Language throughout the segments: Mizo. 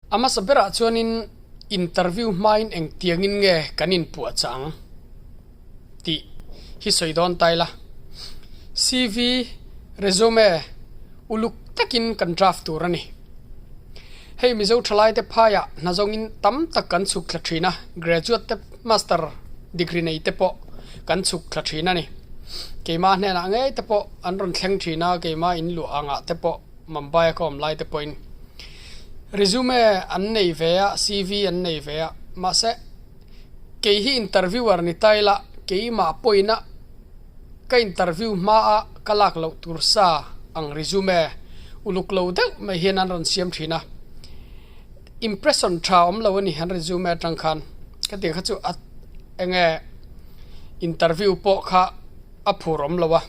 A hmasa berah chuanin interview hmain engtiangin nge kan inpuahchah ang tih hi sawi dawn ta ila. CV, resume, uluk takin kan draft tur a ni. Hei Mizo thalaite phaiah hna zawngin tam tak kan chhuk thla thin a, graduate te master degree nei te pawh kan chhuk thla thin a ni. Keimah hnenah ngei te pawh an rawn thleng thin a, keimah in luah angah te pawh Mumbai a ka awm lai te pawhin resume an nei ve a, CV an nei ve a, mahse kei hi interviewer ni ta ila keimah pawhin a ka interview hma a ka lak loh tur sa ang resume uluk lo deuh mai hian an rawn siam thin a, impression tha awm lo a ni an resume atang khan ka tih kha chu a enge interview pawh kha a phur awm lo a,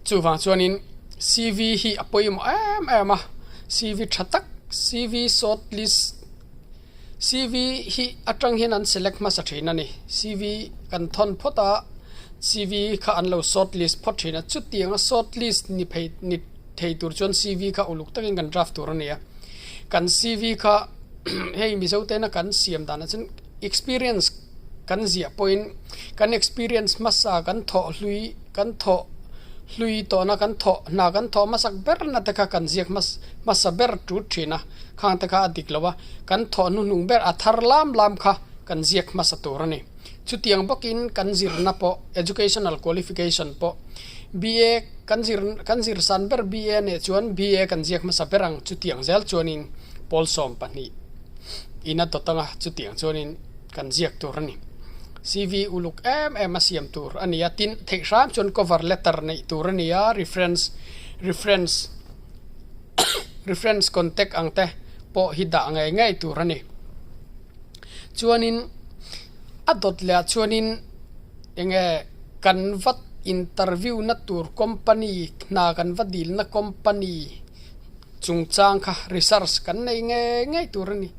chuvang chuanin CV hi a pawimawh em em a, CV tha tak CV short list CV hi atang hian an select hmasa thin a ni. CV kan thawn phawt a, CV kha an lo short list phawt thin a, chutianga short list ni phei ni thei tur chuan CV kha uluk takin kan draft tur a ni a. Kan CV kha hei Mizo tena kan siam danah chuan experience kan ziah pawhin kan experience hmasa kan thawh hlui kan thawh hlui tawhna kan thawh hna kan thawh hmasak ber na te kha kan ziak hmasa ber tut thin a. Khang te kha a dik lo a, kan thawh hnuhnung ber a thar lam lam kha kan ziak hmasa tur a ni. Chutiang bawkin kan zirna pawh educational qualification pawh BA kan zir kan zir san ber BA neh chuan BA kan ziak hmasa ber ang chutiang zel chuanin pawl 12 in a dawt anga chutiang chuanin kan ziak tur a ni. CV uluk em em a siam tur a ni a, tin theih hram chuan cover letter neih tur a ni a, reference reference reference contact ang te pawh hi dah ngei ngei tur a ni. Chuanin a dawt leh ah chuanin enge kan va interview na tur company hna kan va dil na company chungchang kha research kan nei ngei ngei tur a ni.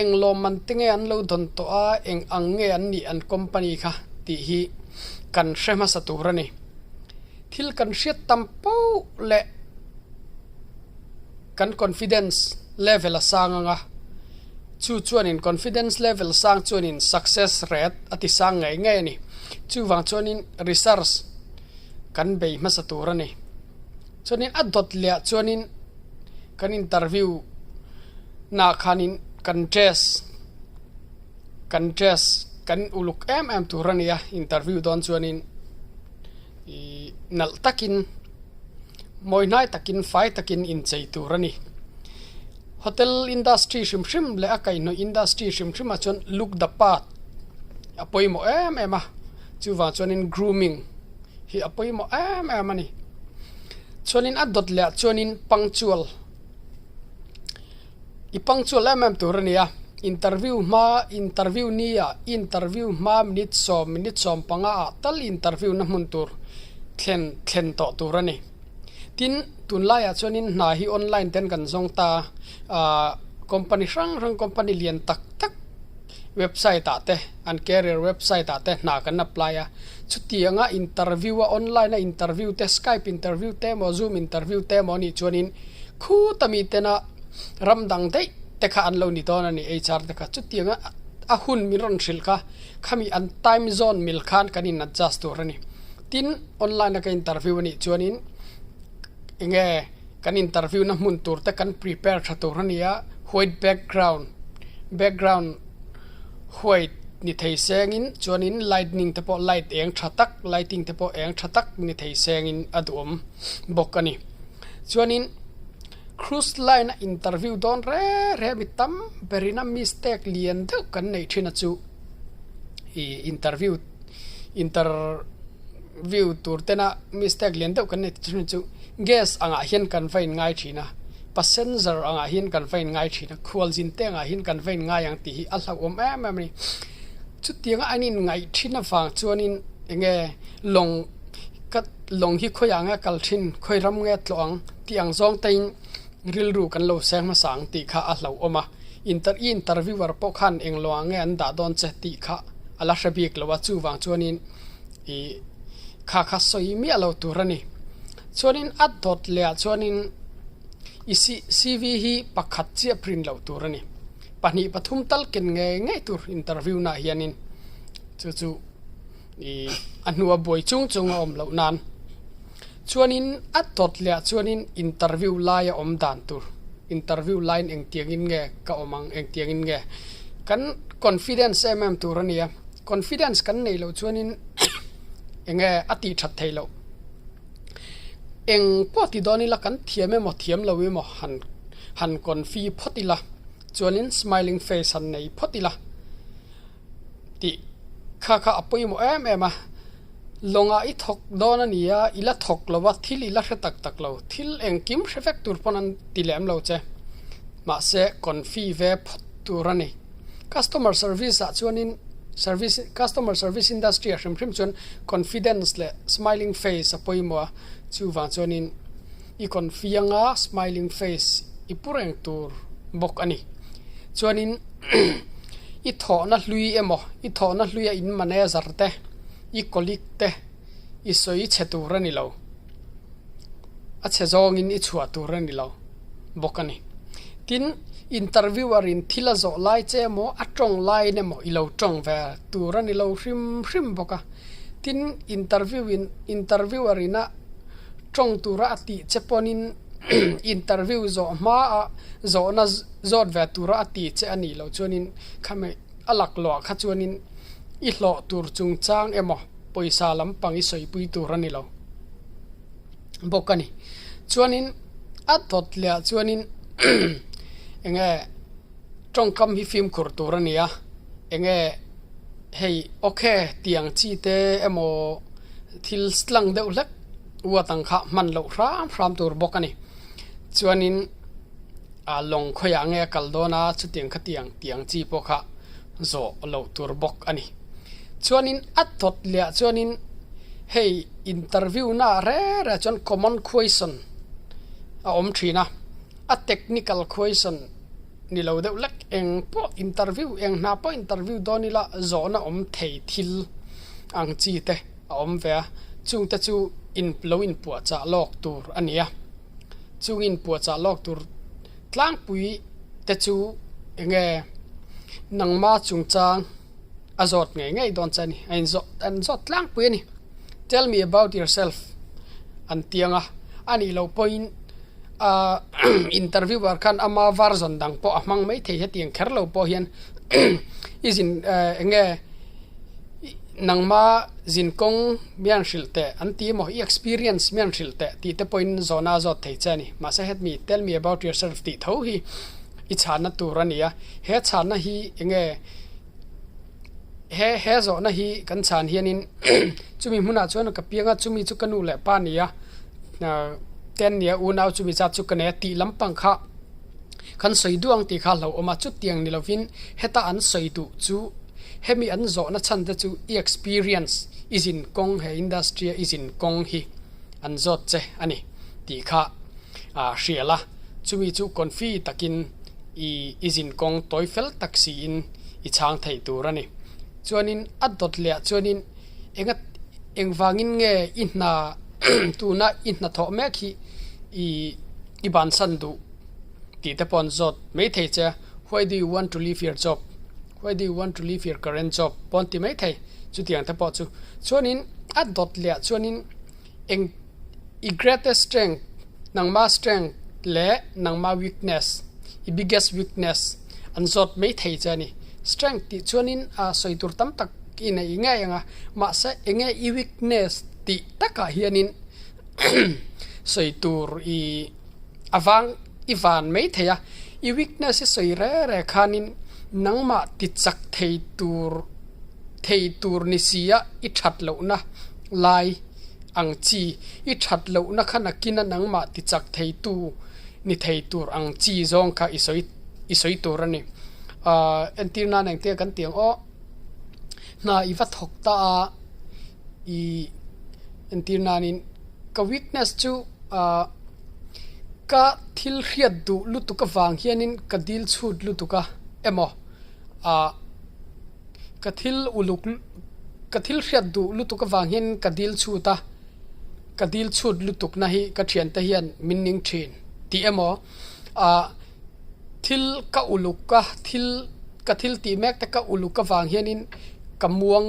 Eng lawmman te nge an lo dawn tawh a, eng ang nge an nih an company kha tih hi kan hre hmasa tur a ni. Thil kan hriat tam poh leh kan confidence level a sang ang a, chu chuanin confidence level sang chuanin success rate a ti sang ngei ngei a ni. Chuvang chuanin research kan bei hmasa tur a ni. Chuanin a dawt leh ah chuanin kan interview nah khanin kan dress kan dress kan uluk em em tur a ni a interview dawn chuanin. Ih nalh takin mawi hnai takin fai takin inchei tur a ni. Hotel industry hrim hrim leh a kaihhnawih industry hrim hrim ah chuan look the part a pawimawh em em a, chuvang chuanin grooming hi a pawimawh em em a ni. Chuanin a dawt leh ah chuanin punctual I punctual em em tur a ni a, interview hma interview ni ah interview hma minute sawm minute 15 ah tal interview na hmun tur thlen thlen tawh tur a ni. Tin, tunlaiah chuanin hna hi online ten kan zawng ta a, ah company hrang hrang company lian tak tak website ah te an career website ah te hna kan apply a, chutianga interview a online a interview te skype interview te emaw zoom interview te emaw anih chuanin Khuta mi tena ram dang daih te kha an lo ni dawn a ni HR te kha chutianga a hun min rawn hrilh kha khami an time zone mil khan kan in adjust tur a ni. Tin online a ka interview a nih chuanin enge kan interview na hmun tur te kan prepare tha tur a ni a white background background white ni thei sengin chuanin lightning te pawh light eng tha tak lighting te pawh eng tha tak ni thei sengin a duhawm bawk a ni. Chuanin cruise line a interview dawn re re mi tam berin a mistake lian deuh kan neih thin a chu ih interview interview tur tena mistake lian deuh kan neih thin a chu guest angah hian kan va in ngai thin a passenger angah hian kan va in ngai thin a khualzin te angah hian kan va in ngai ang tih hi a hlauhawm em em a ni. Chutianga an inngaih thin avang chuanin enge lawng ka lawng hi khawiah nge kal thin, khawi ram nge tlawh ang tih ang zawng te in rilru kan lo seng hmasa ang tih kha a hlauhawm a, inter i interviewer pawh khan eng lawngah nge an dah dawn che tih kha a la hre bik lo a, chuvang chuanin ih kha kha sawi miah lo tur a ni. Chuanin a dawt leh ah chuanin. I CV hi pakhat chiah print loh tur a ni. Pahnih pathum tal ken ngei ngei tur interview naah hianin chu chu ih a hnua buai chung chung a awm loh nan. Chuanin a tawt leh ah chuanin interview lai a awm dan tur interview laiin engtiangin nge ka awm ang engtiangin nge kan confidence em em tur a nia confidence kan neih loh chuanin enge a tih that theih loh eng pawh ti dawn ila kan thiam emaw thiam lo emaw han han confi phawt ila chuanin smiling face han nei phawt ila tih kha kha a pawimawh em em a lawngah i thawk dawn a ni a i la thawk lo a thil i la hre tak tak lo thil engkim hre vek tur pawn an ti lem lo che mahse confi ve phawt tur a ni customer service ah chuanin service customer service industry ah hrim hrim chuan confidence leh smiling face a pawimawh a chuvang chuanin i confi anga smiling face i pu reng tur bawk a ni chuanin. I thawhna hlui emaw, i thawhna hluia in manager te, i colleague te i sawi chhe tur a ni lo. A chhe zawngin i chhuah tur a ni lo bawk a ni. Tin, interviewer in thil a zawh lai che emaw, a tawng laiin emaw i lo tawng ve tur a ni lo hrim hrim bawk a. Tin, interview in interviewer ina tawng tura a tih che pawnin interview zawh hmaah zawhna Zawt ve tura a ti che a nih loh chuanin khami a laklawh ah kha chuanin i hlawh tur chungchang emaw pawisa lampang i sawipui tur a ni lo bawk a ni. Chuanin a dawt leh ah chuanin enge tawngkam hi fimkhur tur a ni a, enge hei okay tiang chi te emaw thil slang deuh hlek uat ang kha hman loh hram hram tur bawk a ni. Chuanin. A lawng khawiah nge a kal dawn a, chutiang khatiang tiang chi pawh kha zawh loh tur bawk a ni. Chuanin a tawt leh ah chuanin hei interview na ah reng reng chuan common question a awm thin a, a technical question ni lo deuh lek eng pawh interview eng hna pawh interview dawn ila zawhna awm thei thil ang chi te a awm ve a, chungte chu in lo inpuahchah lawk tur a ni a. Chungin puahchah lawk tur tlangpui te chu enge nangma chungchang a zawt ngei ngei dawn che a ni. A inzawt an zawt tlangpui a ni. Tell me about yourself an tiang a, a nih loh pawhin ahh interviewer khan ama version dang pawh a hmang mai thei hetiang kher lo pawh hian i zin enge Nangma zinkawng mian hrilh teh an ti emaw, i experience mian hrilh teh tih te pawhin zawhna a zawt thei che a ni. Mahse hetmi tell me about yourself tih tho hi i chhanna tur a ni a. He chhanna hi enge he he zawhna hi kan chhan hianin chumi hmunah chuan ka piang a, chumi chu ka nu leh pa ni a, ten nia unau chumi zat chu ka nei a tih lampang kha kan sawi duh ang tih kha a hlauhawm a. Chutiang ni lovin heta an sawi duh chu. Hemi an zawhna chhan te chu i experience, i zin kawng he industry a i zin kawng hi an zawt che a ni tih kha a hrial a, chumi chu confi takin i i zin kawng tawi fel tak siin i chhang thei tur a ni. Chuanin a dawt leh ah chuanin enga engvangin nge i hna tuna i hnathawh mek hi i i bansan duh tih te pawh an zawt mai thei che a, why do you want to leave your job? Why do you want to leave your current job? Pawh an ti mai thei. Chutiang te pawh chu. Chuanin a dawt leh ah chuanin eng i greatest strength, nangma strength leh nangma weakness, i biggest weakness an zawt mai thei che a ni. Strength tih chuanin a sawi tur tam tak i nei ngei ang a, mahse enge i weakness tih takah hianin sawi tur i a vang i van mai thei a, i weakness i sawi re re khanin nangmah ti chak thei tur thei tur ni si a i that lohna lai ang chi, i that lohna kha nakina nangmah ti chak thei tu ni thei tur ang chi zawng kha i sawi i sawi tur a ni. Ahh entir nan engtia kan tih ang aw hna i va thawk ta a i entir nanin ka weakness chu ahh. Ka thil hriat duh lutuk avang hianin ka dil chhut lutuk a emaw ah ka thil uluk ka thil hriat duh lutuk avang hian ka dil chhut a, ka dil chhut lutuk na hi ka thiante hian min ning thin. Tih emaw ah thil ka uluk a thil ka thil tih mek te ka uluk avang hianin ka muang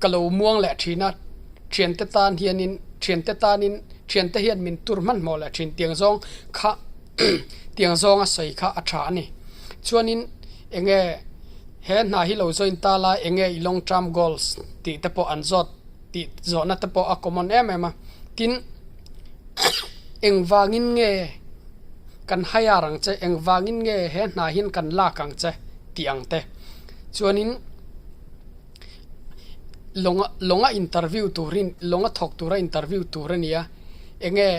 ka lo muang leh thin a thiante tan hianin thiante tanin thiante hian min tur hmanhmawh leh thin tiang zawng kha tiang zawnga sawi kha a tha a ni. Chuanin eng nge he hna hi lo join ta la eng nge i long term goals tih te pawh an zawt tih zawhna te pawh a common em em a. Tin engvangin nge kan hire ang che engvangin nge he hna hian kan lak ang che tih ang te. Chuanin lawnga lawnga interview turin lawnga thawk tura interview tur a ni a eng nge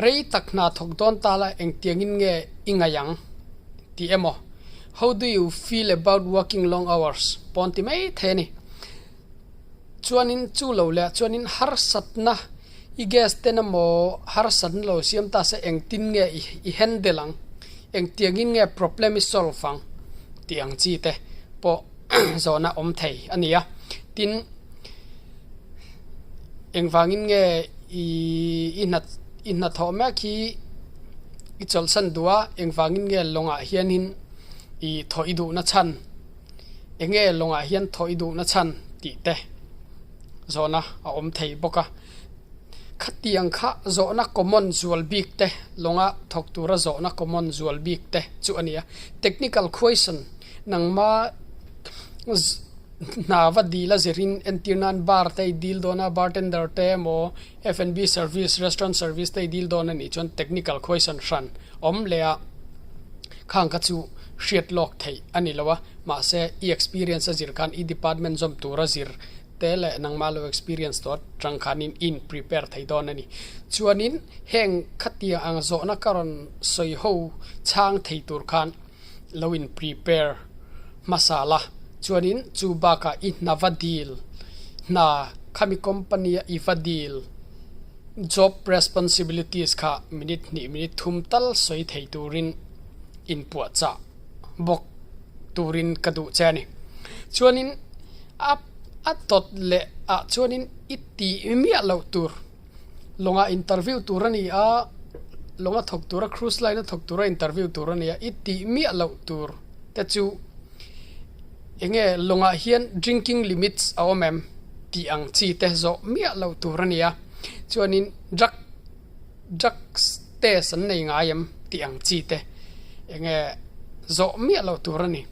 Rei tak hna thawk dawn ta la engtiangin nge i ngaih ang? tih emaw, How do you feel about working long hours? pawn ti mai thei a ni. Chuanin chu lo leh chuanin harsatna i guest ten emaw harsatna lo siam ta se engtin nge i handle ang? Engtiangin nge problem i solve ang? tih ang chi te pawh zawhna awm thei a ni a. Tin. Engvangin nge i i hna i hnathawh mek hi i chawlhsan duh a, engvangin nge lawngah hianin i thawh i duhna chhan, eng nge lawngah hian thawh i duhna chhan tih te zawhna a awm thei bawk a. Khatiang kha zawhna common zual bik te lawnga thawk tura zawhna common zual bik te chu a ni a. Technical question nangma Hna va dil a zirin entir nan bar te i dil dawn a, bartender te emaw F&B service, restaurant service te i dil dawn a nih chuan technical question hran awm leh a khang kha chu hriat lawk theih a ni lo a, mahse i experience a zir khan i department zawm tura zir te leh nangmah lo experience tawh atang khanin i in prepare thei dawn a ni. Chuanin heng khatiang ang zawhna ka rawn sawi ho chhang thei tur khan lo in prepare hmasa la chuanin chu bakah i hna va dil hna khami company a i va dil job responsibilities kha minute hnih minute thum tal sawi thei turin inpuahchah bawk turin ka duh che a ni chuanin a a tawt leh ah chuanin i tih miah loh tur. Lawnga interview tur a ni a, lawnga thawk tura cruise line a thawk tura interview tur a ni a, i tih miah loh tur te chu eng nge lawngah hian drinking limits a awm em tih ang chi te zawh miah loh tur a ni a, chuanin drug drugs test an nei ngai em tih ang chi te eng nge zawh miah loh tur a ni.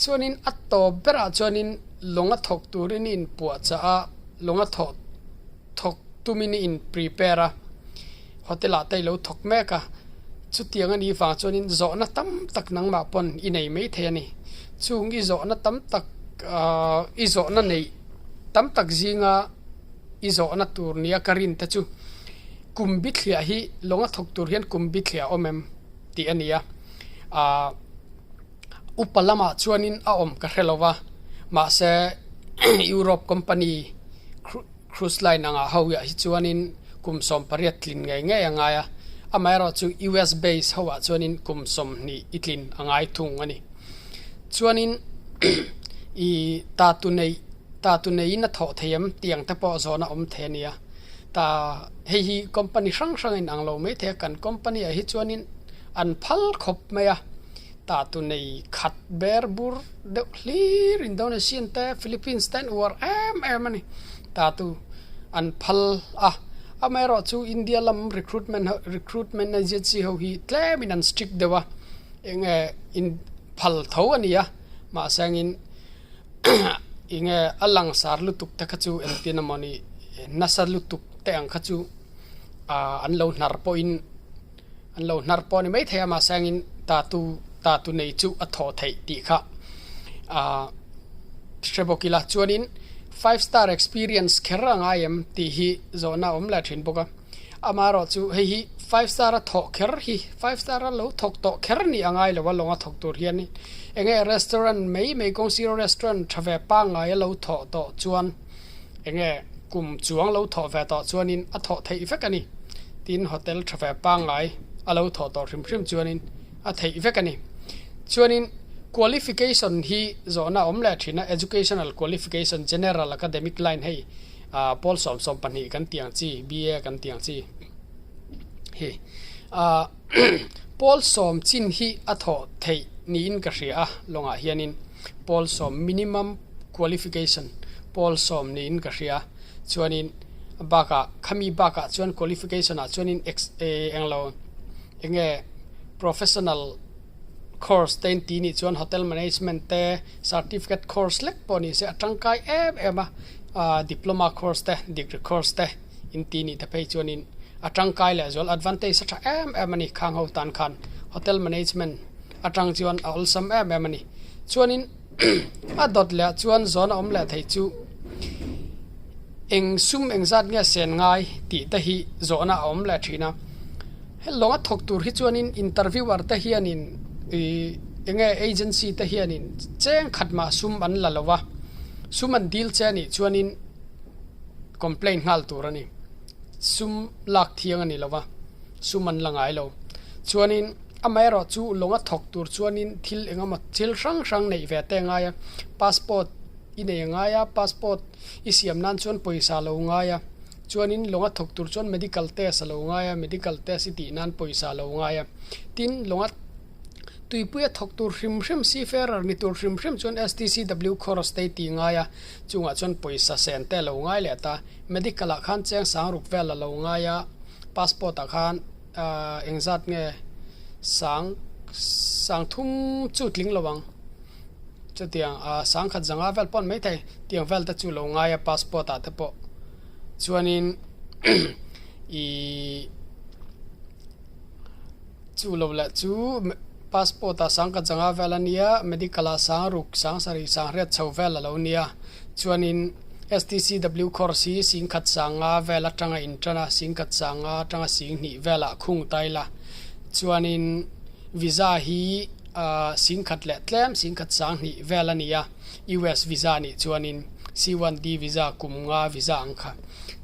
Chuanin a tawp berah chuanin lawnga thawk turin i inpuahchah a, lawnga thawh. Thawk tumin i in prepare a, hotel ah te i lo thawk mek a, chutiang a nih vang chuanin zawhna tam tak nangmah pawn i nei mai thei a ni. Chung i zawhna tam tak ahh i zawhna neih tam tak zinga i zawhna tur nia ka rin te chu kum bithliah hi lawnga thawk tur hian kum bithliah a awm em tih a ni a, ahh upa lamah chuanin a awm ka hre lo va, mahse Europe company. Cruise line angah ho ah hi chuanin kum 18 tlin ngei ngei a ngai a, amaherawhchu US base ho ah chuanin kum 20 i tlin a ngai thung a ni. Chuanin i ta tu nei ta tu neiin a thawh thei em tih ang te pawh zawhna awm thei a nia. Ta hei hi company hrang hrang a inang lo mai thei a, kan company ah hi chuanin an phal khawp mai a, ta tu nei khat ber bur deuh hlir Indonesian te Philippines te an uar em em a ni ta tu an phal a amaherawh chu India lam recruitment ho recruitment agency ho hi tlem in an strict deuh a eng nge in phal tho a ni a mahse angin eng nge a langsar lutuk te kha chu engtin emawni nasa lutuk te ang kha chu ah an lo hnar pawhin. An lo hnar pawh a ni maithei a, mahse angin tatu tatu nei chu a thawh theih tih kha aah hre bawk ila. Chuanin five star experience kher a ngai em tih hi zawhna a awm leh thin bawk a. Amaherawh chu hei hi five star a thawh kher hi five star a lo thawk tawh kher nih a ngai lo a lawnga thawk tur hian eng nge restaurant mai mai kawngsir restaurant tha ve pangngai a lo thawh tawh chuan eng nge kum chuang lo thawh ve tawh chuanin a thawh theih vek a ni. Tin hotel tha ve pangngai a lo thawh tawh hrim hrim chuanin a theih vek a ni. Chuanin qualification hi zawhna a awm leh thin a, educational qualification general academic line hei ah pawl 72 kan tih ang chi, BA kan tih ang chi hi. Ahh pawl sawm chin hi a thawh theih niin ka hria a lawngah hianin pawl sawm minimum qualification pawl sawm niin ka hria chuanin bakah khami bakah chuan qualification ah chuanin ex englo enge professional course te in tih nih chuan hotel management te certificate course lek pawh ni se a tangkai em em a ahh diploma course te degree course te in tih nih te phei chuanin a tangkai leh zual advantage a tha em em a ni khang ho tan khan hotel management atang chuan a awlsam em em a ni chuanin a dawt leh ah chuan zawn a awm leh theih chu eng sum engzat nge sen ngai tih te hi zawhna a awm leh thin a. He lawnga thawk tur hi chuanin interviewer te hianin ih eng nge agency te hianin cheng khat mah sum an la lo va, sum an dil che anih chuanin complaint nghal tur a ni. Sum lak thiang a ni lo va, sum an la ngai lo. Chuanin amaherawh chu lawnga thawk tur chuanin thil eng emaw thil hrang hrang neih ve te a ngai a, passport i nei a ngai a, passport i siam nan chuan pawisa a lo ngai a. Chuanin lawnga thawk tur chuan medical test a lo ngai a, medical test i tih nan pawisa a lo ngai a. Tin, lawnga tuipuia thawk tur hrim hrim seafarer ni tur hrim hrim chuan STCW course te i tih ngai a, chungah chuan pawisa sen te a lo ngai leh ta. Medical ah khan cheng sang ruk vel a lo ngai a, passport ah khan ahh engzat nge sang sang thum chu tling lo ang. Chutiang ah sangkhat zanga vel pawh an mai thei tiang vel te chu lo ngai a passport ah te pawh chuanin ihh chu lo leh chu passport ah sangkhat zanga vel a nia medical ah sangruk sangsarih sangriat chho vel a lo nia chuanin S_T_C_W course hi singkhat sanga vel atanga intan a singkhat sanga atanga singhnih velah khung ta ila chuanin visa hi. Ahh singkhat leh tlem singkhat sanghnih vel a ni a, US visa nih chuanin C1D visa kum nga visa ang kha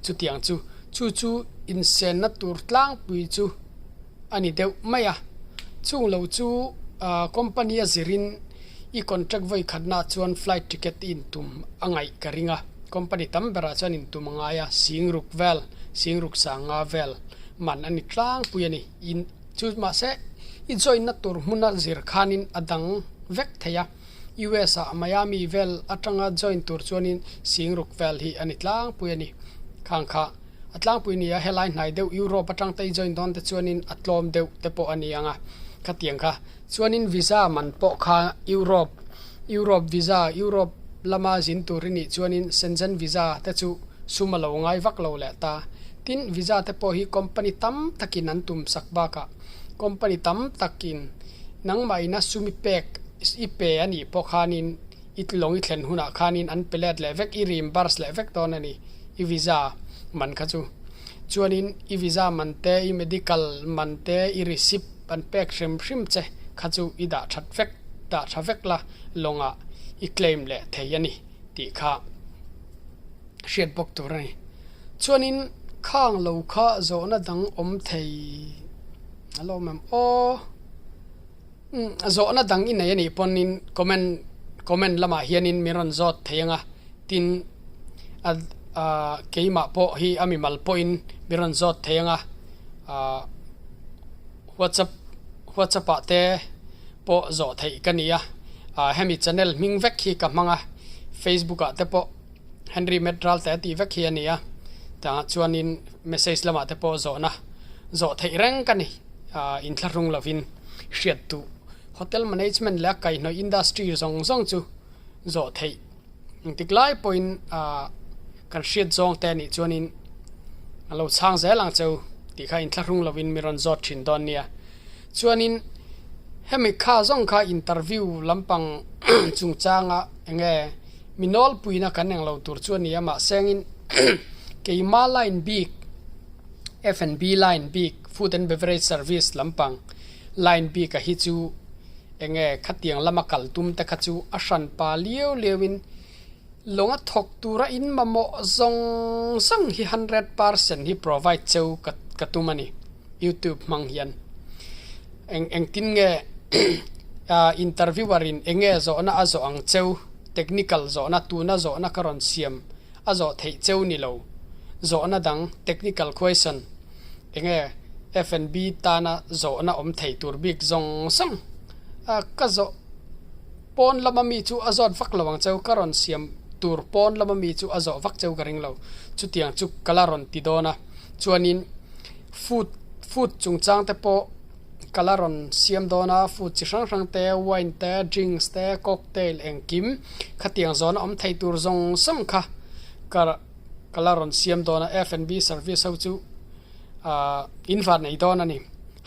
chutiang chu chu chu insenna tur tlangpui chu a ni deuh mai a, chung lo chu ahh company a zirin i contract vawi khatnaah chuan flight ticket i intum a ngaih ka ring a, company tam berah chuan intum a ngai a, singruk vel singruk sanga vel man a ni tlangpui a ni. Chu mahse, i join na tur hmuna zir khanin a dang vek thei a, US ah Miami vel atanga join tur chuanin Singruk vel hi a ni tlangpui a ni. Khang kha a tlangpui nia helai hnai deuh Europe atang te i join dawn te chuanin a tlawm deuh te pawh a ni ang a, khatiang kha chuanin visa man pawh kha Europe Europe visa Europe lama zin tur i nih chuanin Schengen visa te chu sum a lo ngai vak lo leh ta. Tin, visa te pawh hi company tam takin an tum sak bakah company tam takin nangmah ina sum i pek i pe a nih pawh khanin i lawng i thlen hunah khanin an pe let leh vek i reimburse leh vek dawn a ni i visa man kha chu. Chuanin i visa man te, i medical man te, i receipt an pek hrim hrim che kha chu i dah that vek dah tha vek la lawngah i claim leh thei a ni tih kha. hriat bawk tur a ni. Chuanin khang lo kha zawhna dang awm thei a lo awm em aw? Umm zawhna dang i nei a nih pawnin comment comment lamah hianin min rawn zawt thei ang a, tin a ah keimah pawh hi a mimal pawhin min rawn zawt thei ang a, ah whatsapp whatsapp ah te pawh zawh theih ka ni a, ah hemi channel hming vek hi ka hmang a, facebook ah te pawh. Henry Metral te tih vek hi a ni a, tah chuanin message lamah te pawh zawhna zawh theih reng ka ni, ah inthlahrung lovin hriat duh. Hotel management leh a kaihhnawih industry zawng zawng chu zawh theih engtik lai pawhin ah kan hriat zawng te anih chuanin a lo chhang zel ang cheu tih kha inthlahrung lovin mi rawn zawt thin dawn nia. Chuanin hemi kha zawng kha interview lampang chungchanga eng nge Mi nawlpuina kan eng lo tur chu a ni a, mahsengin keima line bik, F&B line bik, Food and Beverage Service lampang line bik a hi chu eng nge khatiang lama kal tum te kha chu a hran pa liau liauin lawnga thawk tura in mamawh zawng zawng hi 100% hi provide cheu ka tum a ni YouTube hmang hian. Eng engtin nge interviewer in eng nge zawhna a zawh ang cheu, technical zawhna tuna zawhna ka rawn siam a zawh theih cheu ni lo, zawhna dang technical question eng nge. F&B tana zawhna awm thei tur bik zawng zawng ka zawh pawn lama mi chu a zawt vak lo ang cheu, ka rawn siam tur pawn lama mi chu a zawh vak cheu ka ring lo. Chutiang chu ka la rawn ti dawn a, chuanin food food chungchang te pawh ka la rawn siam dawn a, food chi hrang hrang te, wine te, drinks te, cocktail engkim khatiang zawhna awm thei tur zawng zawng kha ka ka la rawn siam dawn a, F&B service ho chu ahh in van nei dawn a ni.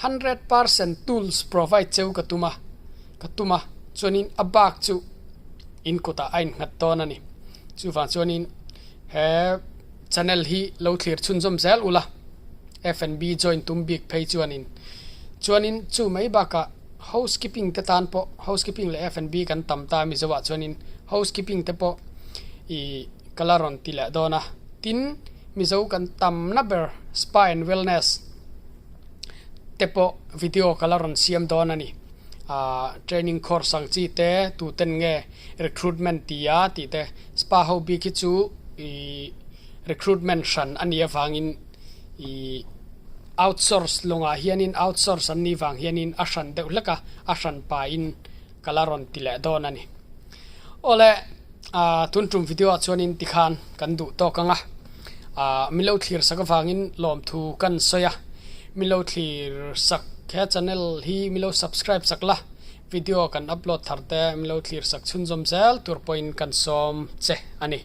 100% tools provide cheu ka tum a, ka tum a, chuanin a bak chu in kutah a innghat dawn a ni. Chuvang chuanin he channel hi lo thlir chhunzawm zel ula, F&B join tum bik phei chuanin. Chuanin chu mai bakah housekeeping te tan pawh, housekeeping leh F&B kan tam ta Mizo ah chuanin housekeeping te pawh ih ka la rawn ti leh dawn a. Tin, Mizo kan tamna ber spa and wellness te pawh video ka la rawn siam dawn a ni. Ahh training course ang chi te, tuten nge recruitment ti a tih te, spa ho bik hi chu ih recruitment hran a nih avangin ih outsource lawngah hianin outsource an nih vang hianin a hran deuh hlek a, a hran pahin ka la rawn ti leh dawn a ni. Awle ah tun tum video ah chuanin tikhan kan duh tawk ang a, ah min lo thlir sak avangin lawmthu kan sawi a, min lo thlir sak he channel hi min lo subscribe sak la, video kan upload thar te min lo thlir sak chhunzawm zel tur pawhin kan sawm che a ni.